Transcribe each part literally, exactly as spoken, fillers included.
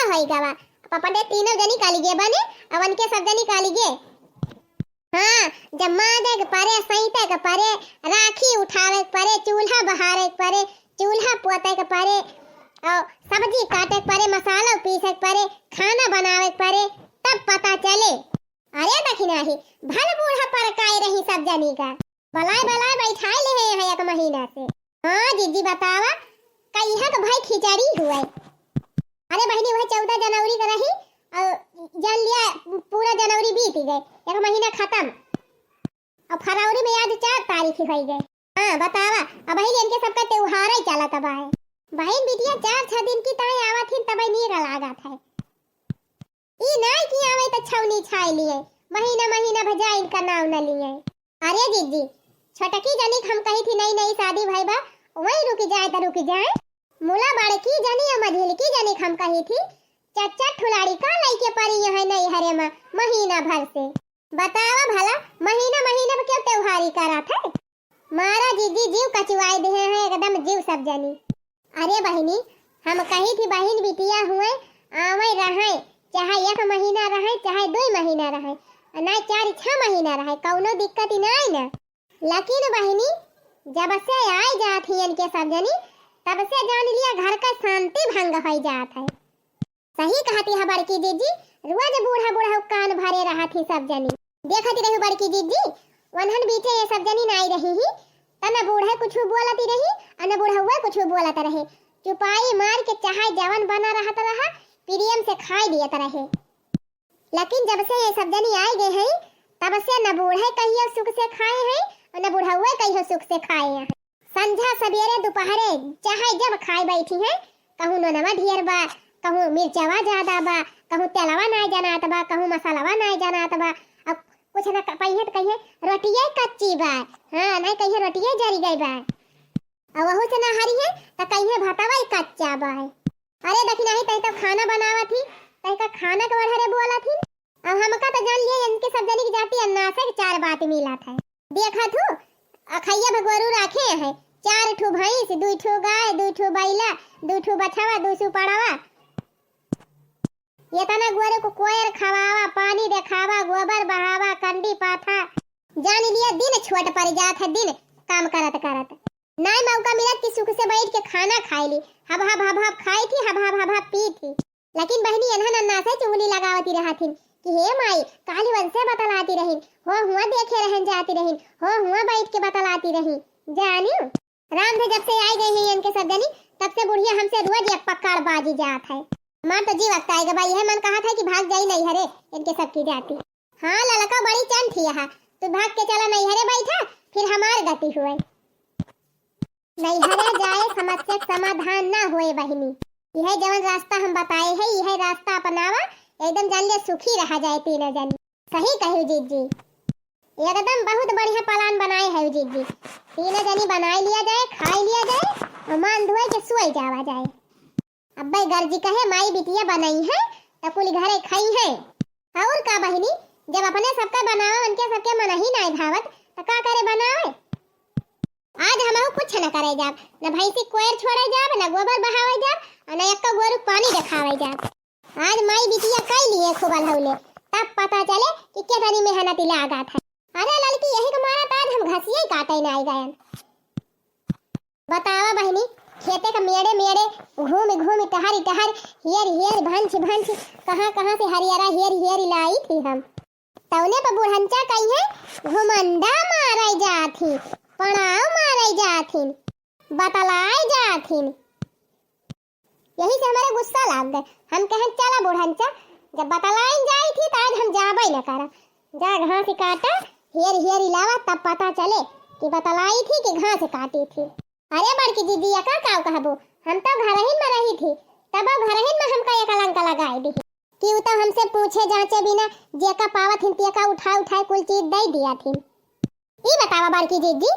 होई गवा। अब अपने तीनों जनी कालिगे बने, अब उनके सब जनी कालिगे। हाँ, जब माँजे के परे, सैंते के परे, राखी उठावे के परे, चूल्हा बहारे के परे, चूल्हा पोते के परे, और सब्जी काटे के परे, मसाला पीसे के परे, खाना बनावे के परे, तब पता चले। अरे दखिनाही, भल बूढ़ा परकाए रही सब जनी का। बलाए बलाए बैठाए ले हैं यहाँ एक महीना से। हाँ जिज्जी बतावा, कहिया के भाई खिचड़ी हुए। अरे बहिनी, वह चौदह जनवरी का रही, और जान लिया पूरा जनवरी बीत गए, एक महीना खत्म। और फरवरी में आज चार तारीख होइ गए। हाँ बतावा, अब बहिन इनके सबका त्योहार ही चलत बा है। बहिन बिटिया चार छह दिन की ताई आवत हिन, तब नीक लागत है। ई नाई कि आवे त छौनी छाई लिए, महीना महीना भजा इनका नाव न लिए। अरे जिज्जी, छोटकी जनी के हम कही थी नई नई शादी भई बा, वही रुकी जाए त रुकी जाए। मुला बड़की जनी और मझिलकी जनी के हम कही थी, चच्चा ठुलाड़ी का लइके परी यहाँ नैहरे में महीना भर से। बतावा भला, महीना महीना में क्यों त्योहारी करत है? मारा जिज्जी, जीव कचुआई दे हैं एकदम जीव सब जनी। अरे बहिनी, हम कही थी बहिन बिटिया हुए, आवे रहे, चाहे एक महीना रहे, चाहे दुई महीना रहे, ना चार छह महीना रहे, कौनो दिक्कत ही नाई ना। लेकिन बहिनी, जब से आए जात ही इनके सब जनी, तब से जान लिया घर का शांति भंग होइ जात है। सही कहती है बड़की जिज्जी, रोज बूढ़ा बूढ़ा कान भरे रहत ही सब जनी। देखत रही बड़की जिज्जी, वनहन बीचे ये सब जनी नाई रही ही, त न बूढ़े कुछ बोलत रही, अ न बूढ़उए कुछ बोलत रहे। चुपाई मार के चाहे जवन बना रहत रहा, प्रेम से खाए दियत रहे। लेकिन जब से ये सब जनी आए गए हैं, तब से न बूढ़े कहियो सुख से खाए हैं, और न बूढ़उए कहियो सुख से खाए हैं। संझा सबेरे दुपहरे चाहे जब खाए बैठी हैं, कहूँ नोनवा ढेर बा, कहूँ मिर्चवा ज्यादा बा, कहूँ तेलवा नाय जनात बा, कहूँ मसालवा नाय जनात बा। अब कुछ न क-, पहिए त कहिए रोटिये कच्ची बा, हाँ, नहीं कहिए रोटिये जरी गई बा। अब वहू से ना हरी है त कहिए भातवा ही कच्चा बा। अरे दखिनाही, तही तब खाना बनावत ही, तही का खाना के बढ़ारे बोलत ही। अब हमका त जान लिए इनके सब जनी की जाति अन्नासे के चार बात मिलत है। देखत हूँ, अखैया भगोरू राखे हैं, चार ठो भैंस, दुई ठो गाय, दुई ठो बैला, दुई ठो बछवा, दुई ठो पड़वा। ये तना गोरे को कोयर खवावा, पानी देखावा, गोबर बहावा, कंडी पाथा। जान लिया दिन छोट पड़ जात है, दिन काम करत करत। नाय मौका मिलत कि सुख से बैठ के खाना खाए ली। हब हब हब हब खाई थी, हब हब हब हब पी थी। लेकिन बहिनी एन्हन अन्नासे चुगली लगावती रहथिन कि हे माई, काली वंशे बतलाती रहिन, हो हुआ देखे रहन जाती रहिन, हो हुआ बैठ के बतलाती रही। जानियो, राम से जब से आई गई हैं इनके सब जनी, तब से बुढ़िया हमसे रोज एक पकड़ बाजी जात है। हमार तो जीव अकताई गवा, यह मन कहत है कि भाग जाई नैहरे इनके सबकी जाति। हाँ ललका बड़ी चंठी है, तू भाग के चला नैहरे बैठा, फिर हमार गति हुए। नैहरे जाए समस्या के समाधान ना होए बहिनी। यह जवन रास्ता हम बताए है, यह रास्ता अपनावा, एकदम जान ले सुखी रहा जाए तीनों जनी। सही कहू जिज्जी, एकदम बहुत बढ़िया plan बनाए है जिज्जी। तीनों जनी बनाए लिया जाए, खाए लिया जाए और मान धोए के सोए जावा जाए। अब्बे गर्जी कहे माई बिटिया बनई है, त कुल घरे खाई है। और का बहिनी, जब अपने सबका बनावे, उनके सबके मन ही नाय भावत, त का करे बनावे? आज हमहू कुछ न करे जाब, न भैंसी कोयर छोड़े जाब, न गोबर बहावे जाब, और न एक्का गोरू पानी देखावे जाब। आज माई बिटिया कई लिए खूब अलहौले, तब पता चले कि केतनी मेहनती लागत है। अरे ललकी, यही के मारा त आज हम घसिया ही काटे नाय गयन। बतावा बहिनी, खेते का मेड़े मेड़े घूम घूम टहर टहर हियर हियर भंछ भंछ कहाँ कहाँ से हरियरा हियर हियर लाई थी हम। तौने पर बुढ़ंचा कही है, घुमंडा मारे जात ही, पड़ाव मारे जात ही, बतलाए जात ही। यही से हमारे गुस्सा लाग गए। हम कहें चला बुढ़ंचा, जब बतलाइन जाई थी तो आज हम जाबे न करा। जा घास काटा, हियर हियर इलावा, तब पता चले कि बतलाई थी कि घास काटी थी। अरे बड़की दीदी, एका काव कहबो, हम तो घरहिन में रही थी, तब घरहिन में हमका ये कलंक लगाई दी कि उ तो हमसे पूछे जांचे बिना जेका पावत हिन तेका उठा उठाए कुल चीज दे दिया थी। ई बतावा बड़की दीदी,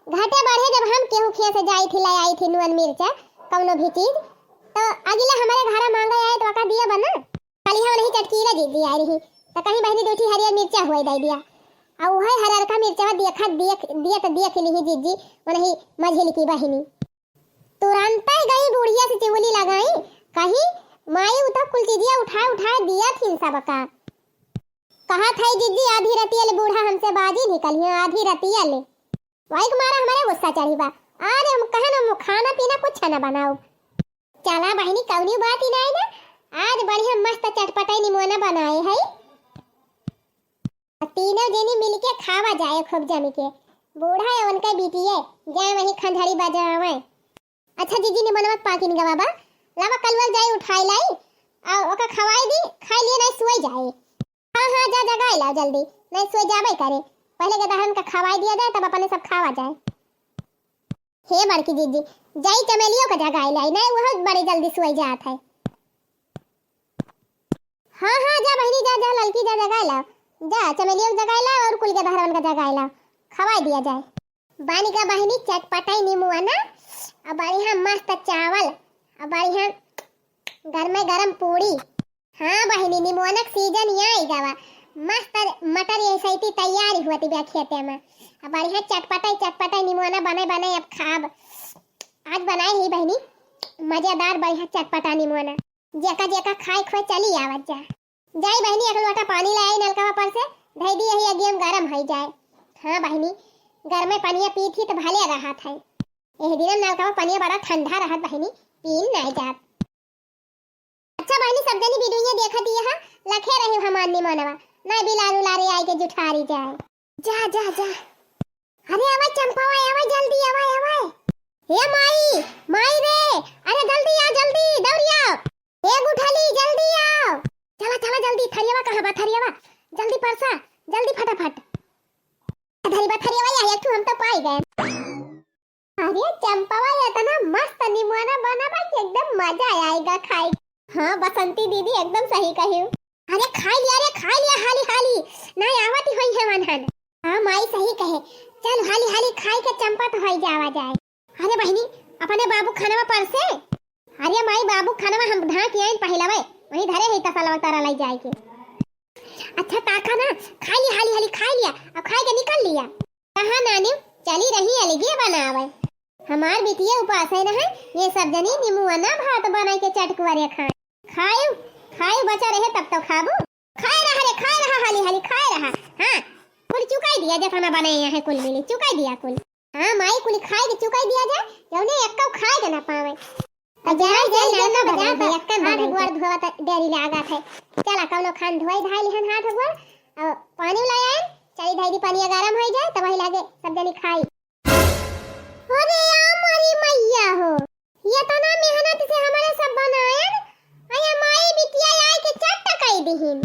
घटे बढ़े जब हम केहू खेत से जाई थी, ले आई थी नून मिर्चा, कौनो भी चीज, तो अगिला हमारे घरा मांगे आए तो ओका दिया बना। कलिहा नहीं चटकीला दीदी आई रही, तो कहीं बहिनी दू ठी हरियर मिर्चा हुए दे दिया। आ उहे हरियरका मिर्चवा देखा देख, दिया तो देख लिही जीजी, वनही मझिल की बहिनी। तुरंते गई बुढ़िया से चुगली लगाई, कही, "माई, उ तो चीजिया उठाए उठाए दिया थीन सबका। कहत है जिज्जी आधी रतिया ले बूढ़ा हमसे बाजी निकलियो आधी रतिया ले। वही के मारा हमरे गुस्सा चढ़ी बा। आज हम कहन हम खाना पीना कुछ न बनाउब। चला बहिनी कउनी बात ही नाई ना। आज बढ़िया मस्त चटपटाई निमोना बनाए है। तीनों जनी मिलके खावा जाए खूब जमी के। बूढ़ा है उनका बिटिये जाए वही खंजड़ी बजावे। अच्छा जिज्जी निमोनवा पाकिन गवा बा। लावा कलवल जाई उठाई लाई। आ ओका खवाई दी। खाई लिए नाई सोई जाए। हाँ, हाँ, जा जगाई लाओ जल्दी, नाई सोई जाबे करे। पहिले के दहन का खवाई दिया जाए, तब अपने सब खावा जाए। हे बड़की जिज्जी, जाई चमेलियो का जगाई लाई, नाई वह बड़ी जल्दी सोई जात है। हाँ, हाँ, जा बहिनी, जा, जा ललकी, जा जगाई लाओ, जा चमेलियो का जगाई लाओ और कुल के दहरवन का जगाई लाओ, खवाई दिया जाए। बानी का बहिनी चटपटाई निमुआना, अब बढ़िया मस्त चावल, अब बढ़िया गरमे गरम पूड़ी। हाँ बहिनी, निमोनक सीजन आई गवा। मस्त मटर ये सैती तैयारी हुआ थी बा खेते में। अब बढ़िया चटपटाई चटपटाई निमोना बने बने अब खाब। आज बनाए ही बहिनी मजेदार बढ़िया चटपटा निमोना। जेका जेका खाए खोए चली आवत जा। जाई बहिनी एक लोटा पानी ले आई नलकवा पर से, धई दी यही अगियम गरम होई जाए। हाँ बहिनी, गरमे पनिया पीत ही तो भले रहत है। एह दिनम नलकवा पनिया बड़ा ठंडा रहत बहिनी, पीन नहीं जात। अच्छा बहिनी, सब जनी वीडियो देखत ही हा, लखे रहे हमार निमोनवा, ना बिलार उलारे आए के जुठारी जाए। जा, जा, जा। अरे आवा चंपावा, आवा जल्दी, आवा, आवा। हे माई, माई रे, अरे जल्दी आ, जल्दी, दौड़ी आओ। हे गुठली, जल्दी आओ। चला, चला जल्दी, थरियावा कहाँ बा, थरियावा? जल्दी परसा, जल्दी फटाफट। धरी बा थरियावा, या एक ठो हम तो पाई गए। अरे चंपावा, इतना मस्त निमोना बना बा कि एकदम मजा आएगा खाए। हाँ बसंती दीदी एकदम सही कही। अरे खाई लिया रे, खाई लिया हाली हाली, नहीं आवत ही होई है वनहन। हाँ माई सही कहे, चल हाली हाली खाई के चंपा तो होई जावा जाए। अरे बहिनी, अपने बाबू खानवा पर से। अरे माई बाबू खानवा हम ढांक आइन पहिलवे, वहीं धरे है तसलवा तारा लाई जाए के। अच्छा ताका ना, खाई लिया हाली हाली खाई लिया, अब खाई के निकल लिया। कहाँ नानी, चली रही अलगे बनावे। हमार बिटिया उपास है ना है, ये सब जनी निमुआ ना भात बनाई के चटकुआ रे खाए। खायु, खायु बचा रहे तब तो खाबू। खाए रहा रे, खाए रहा, हाली हाली खाए रहा। हाँ, कुल चुकाई दिया, जेतना बनाए हैं कुल मिली, चुकाई दिया कुल। हाँ माई, कुल खाए के चुकाई दिया जाए, जौने एक्को खाए के ना पावे। अब जाए, जाए, जाए, जाए, ना ना बजा, बजा, बजा, एक्कन हाथ बनाई गोड़ के। धोवा त डेरी लागत है। चला, कौनो खान धोई धाई लिहन हाथ गोड़, और पानी लाई आए, चली धई दी, पानी गरम हो जाए, तब वही लागे सब जनी खाई। अरे या मोरी मैया हो, ये तना मेहनत से हमारे सब बनायन, अरे माई बिटिया आए के चट कई दिहिन।